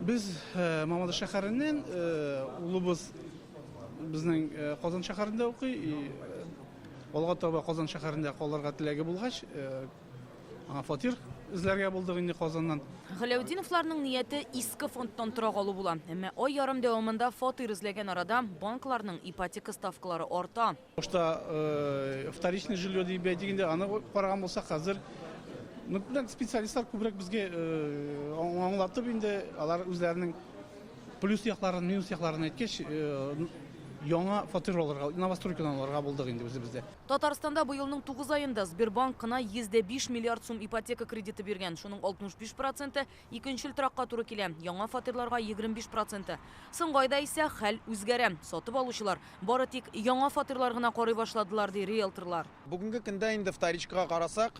Без Мамадыш шәһәреннән, улыбыз безнең Казан шәһәрендә укый. Алга таба Казан шәһәрендә калырга теләге булгач, аңа фатир эзләргә булдык инде Казаннан. Галәүдиновларның нияте иске фондтан торак алу була. Әмма ай ярым дәвамында фатир эзләгән арада банкларның ипотека ставкалары арта. Башта вторичный жилье дип әйтик инде, аны караган булсак, хәзер ну, специалистлар күбрәк безгә аңлатып инде, алар үзләренең плюс якларын, минус якларын әйткәч, яңа фатир алырга, новостройкадан алырга булдык инде үзебез дә. Татарстанда быелның 9 аенда Сбербанк кына 105 миллиард сум ипотека кредиты биргән. Шуның 65 проценты икенчел торакка туры килә, яңа фатирларга 25 проценты. Соңгы айда исә хәл үзгәрә. Сатып алучылар бары тик яңа фатирлар гына карый башладылар, ди риэлторлар. Бүгенге көндә инде вторичкага карасак,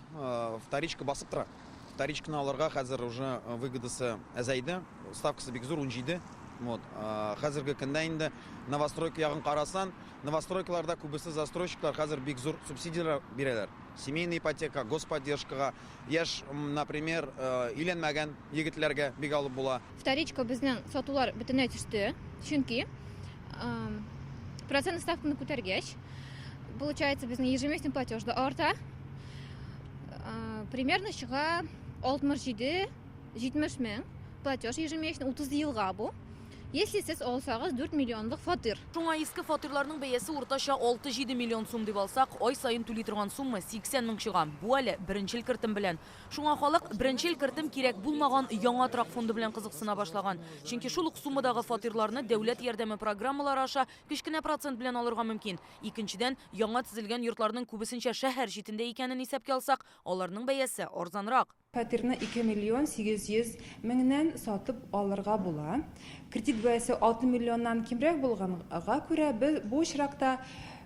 вторичка басып тора. Вторичканы алырга хәзер уже выгодасы әзәйде. Ставкасы бик зур, 17. Вот. Хәзерге көндә инде новостройка ягын карасан, новостройкаларда күбесе застройщиклар хәзер бик зур субсидияләр бирәләр. Семейный ипотека, господдержкага, яшь, например, өйләнмәгән егетләргә бик алып була. Вторичка безнең сатулар бөтенләй төште, чөнки процентный ставканы күтәргәч, получается, безнең ежемесячный платеж да арта. Примерно чыга 67-70 мең платеж ежемесячный, 30 елга бу. Если сез алсагыз 4 миллионлык фатир. Шуңа иске фатирларның бәясе уртача 6-7 миллион сум дип алсак, ай саен түли торган сумма 80 мең чыга. Бу әле беренчел кертем белән. Шуңа халык беренчел кертем кирәк булмаган яңа торак фонды белән кызыксына башлаган. Чөнки шул ук суммадагы фатирларны дәүләт ярдәме программалары аша кечкенә процент белән алырга мөмкин. Икенчедән, яңа төзелгән йортларның күбесенчә шәһәр читендә икәнен исәпкә алсак, аларның бәясе арзанрак. Фатирны 2 миллион 800 меңнән сатып алырга була. Кредит бәясе 6 миллионнан кимрәк булганга күрә, без бу очракта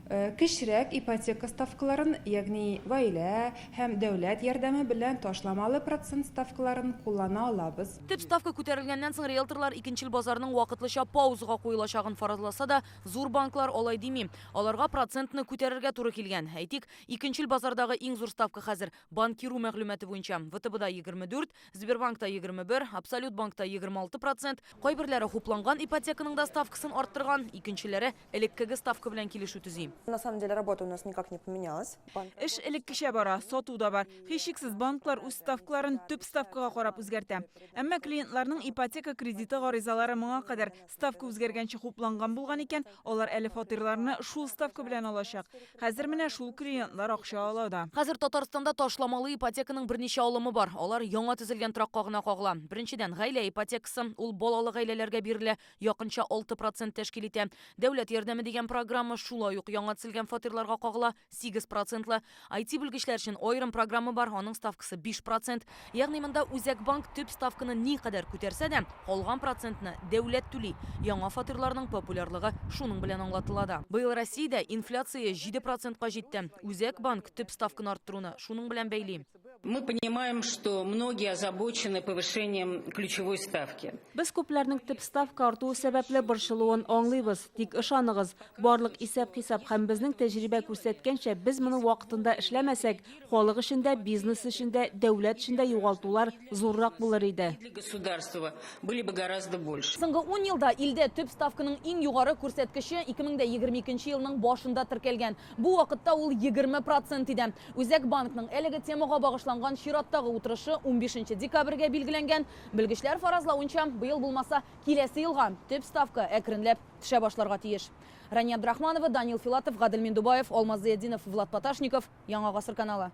кечерәк ипотека ставкаларын, ягъни гаилә һәм дәүләт ярдәме белән ташламалы процент ставкаларын куллана алабыз. Төп ставка күтәрелгәннән соң риэлторлар икенчел базарның вакытлыча паузага куелачагын фаразласа да, Зур банклар алай дими. Аларга процентны күтәрергә туры килгән. Әйтик, икенчел базардагы иң зур ставка хәзер Банкиру мәгълүматы буенча ВТБда 24, Сбербанкта 21, Абсолют банкта 26 процент. Кайберләре хупланган ипотеканың да ставкасын арттырган, икенчеләре элеккеге ставка белән килешү төзи. На самом деле работа у нас никак не поменялась. Эш элеккечә бара, сату да бар. Һичшиксез, банклар үз ставкаларын төп ставкага карап үзгәртә. Әмма клиентларның ипотека кредиты гаризалары моңа кадәр Ставка үзгәргәнче хупланган булган икән, алар әле фатирларны шул ставка белән алачак. Хәзер менә шул клиентлар акча ала да. Хәзер Татарстанда ташламалы ипотеканың берничә алымы бар. Алар яңа төзелгән торакка гына кагыла. Беренчедән, гаилә ипотекасы. Ул балалы гаиләләргә бирелә, якынча 6 процент тәшкил итә. Дәүләт ярдәме дигән программа шулай ук яңа төзелгән фатирларга кагыла, 8 процентлы. IT-белгечләр өчен аерым программа бар, аның ставкасы 5 процент. Ягъни монда Үзәк банк төп ставканы никадәр күтәрсә дә, калган процентны дәүләт түли. Яңа фатирларның популярлыгы шуның белән аңлатыла да. Быел Россиядә инфляция 7 процентка җитте. Үзәк банк төп ставканы арттыруны шуның белән бәйли. Мы понимаем, что многие озабочены повышением ключевой ставки. Без күпләрнең төп ставка артуы сәбәпле борчылуын аңлыйбыз. Тик ышаныгыз, барлык исәп-хисап һәм безнең тәҗрибә күрсәткәнчә, без моны вакытында эшләмәсәк, халык өчен дә, бизнес өчен дә, дәүләт өчен дә югалтулар зуррак булыр иде. Для государства были бы гораздо больше. Соңгы ун елда илдә төп ставканың иң югары күрсәткече 2022 елның башында теркәлгән. Бу вакытта ул 20 процент иде. Үзәк банкның әлеге темага багышланган чираттагы утырышы унбишенче декабрьгә билгеләнгән. Белгечләр фаразлавынча, быел булмаса, киләсе елга төп ставка әкренләп төшә башларга тиеш. Рания Абдрахманова, Данил Филатов, Гадел Миндубаев, Алмаз Зыятдинов, Влад Поташников, Яңа гасыр каналы.